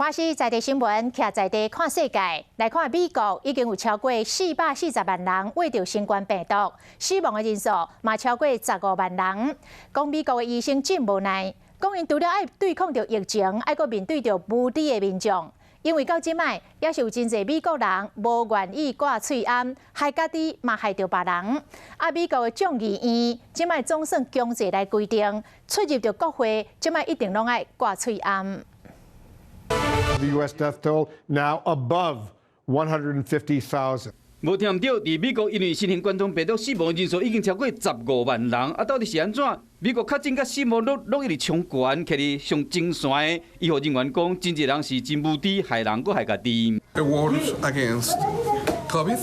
華視在地新聞，徛在地看世界。來看美國已經有超過440萬人患著新冠病毒，死亡的人數嘛超過15萬人。講美國的醫生真無奈，講𪜶除了愛對抗著疫情，愛閣面對著無知的民眾。因為到這擺，猶是有真濟美國人無願意掛喙罨，害家己嘛害著別人。啊，美國的眾議院這擺總算強制來規定，出入著國會，這擺一定攏愛掛喙罨。 The U.S. death toll now above 150,000. 無聽毋著，佇美國因為新型冠狀病毒死亡人數已經超過十五萬人，啊，到底是按怎？美國確診佮死亡率攏一直衝懸，徛佇上前線的醫護人員講，真濟人是真無知，害人閣害家己。 A war against COVID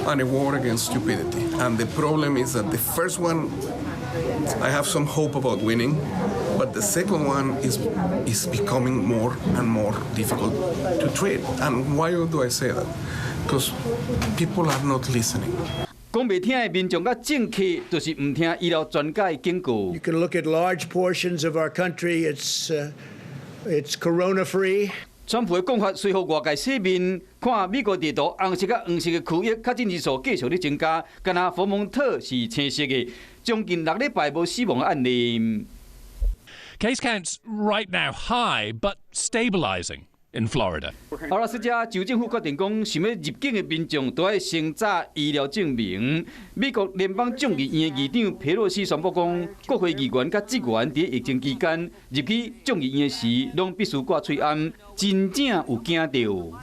and a war against stupidity. And the problem is that the first one, I have some hope about winning, but the second one is becoming more and more difficult to treat. And why do I say that? Because people are not listening. 講袂聽的民眾佮政客，就是毋聽醫療專家的警告。 You can look at large portions of our country. It's corona free. 川普的講法隨予外界洗面，看美國地圖紅色佮黃色的區域確診人數繼續咧增加，敢若佛蒙特是青色的，將近6禮拜無死亡案例。 Case counts right now high, but stabilizing in Florida. 阿拉斯加州政府決定講，想欲入境的民眾都愛先查醫療證明。美國聯邦眾議院議長佩洛西宣布講，國會議員佮職員佇疫情期間入去眾議院時，攏必須掛喙罨，真正有驚著。